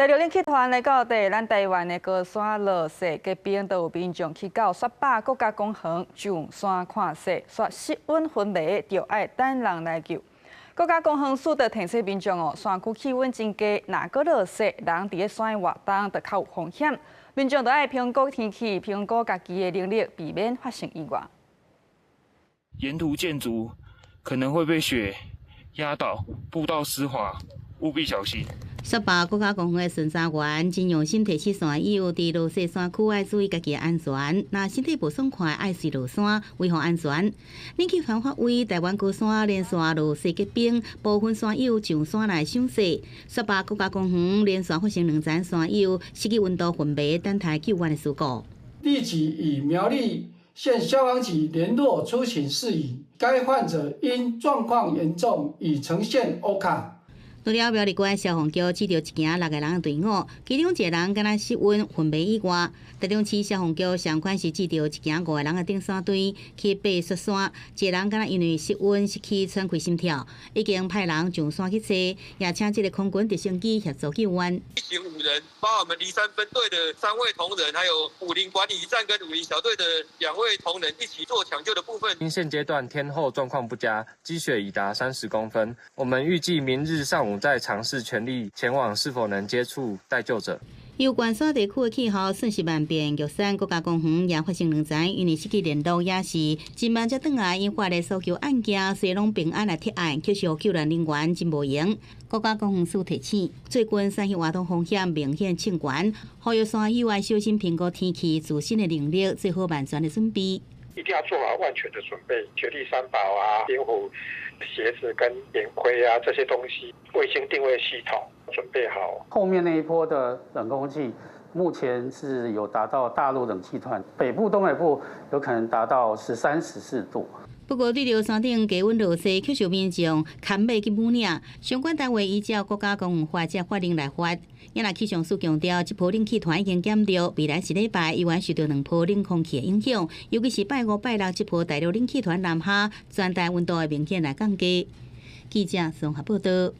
大陸冷氣團來到佇咱台灣的高山落雪結冰，都有民眾去到雪霸國家公園上山看雪，煞失溫昏迷，著愛等人來救。國家公園署就提醒民眾哦，山區氣溫真低，若閣落雪，人佇咧山活動就較有風險。民眾著愛評估天氣，評估家己的能力，避免發生意外。沿途建築可能會被雪壓倒，步道濕滑，務必小心。雪霸國家公園的巡查員真用心提醒山友，佇落雪山區愛注意家己的安全。若身體無爽快，愛隨落山，維護安全。冷氣團發威，台灣高山連續落雪結冰，部分山友上山來賞雪。雪霸國家公園連續發生兩層山友失去溫度昏迷，等待救援的事故。立即與苗栗縣消防局聯絡出勤事宜。該患者因狀況嚴重，已呈現 OHCA。除了苗栗縣消防局指著一行六個人的隊伍，其中一個人敢若失溫昏迷以外，台中市消防局相款是指著一行五個人的登山隊去爬雪山，一個人敢若因為失溫失去喘氣心跳，已經派人上山去揣，也請這个空軍直升機協助救援。一行五人，包括我們梨山分隊的三位同仁，還有武陵管理站跟武陵小隊的兩位同仁一起做搶救的部分。因現階段天候狀況不佳，積雪已達30公分，我們預計明日上午再嘗試全力前往，是否能接觸待救者。由關山地區的氣候瞬息萬變，玉山國家公園也發生兩層因為失去聯絡，也是真慢才轉來引發的搜救案件，雖然攏平安來撤案，卻是予救援人員真無閒。國家公園署提醒，最近山域活動風險明顯升懸，呼籲山友愛小心評估天氣，自身的能力，做好萬全的準備。一定要做好萬全的準備，雪地三寶啊，冰壺、鞋子跟棉盔啊這些東西，衛星定位系統準備好。後面那一波的冷空氣，目前是有達到大陸冷氣團，北部、東北部有可能達到13、14度。不過，對著山頂低溫落雪，卻受民眾牽馬去武嶺。相關單位依照國家公園法這法令來罰。也若氣象署強調，這波冷氣團已經減弱，未來一禮拜依然受著兩波冷空氣的影響，尤其是拜五、拜六這波大陸冷氣團南下，全台溫度會明顯來降低。記者綜合報道。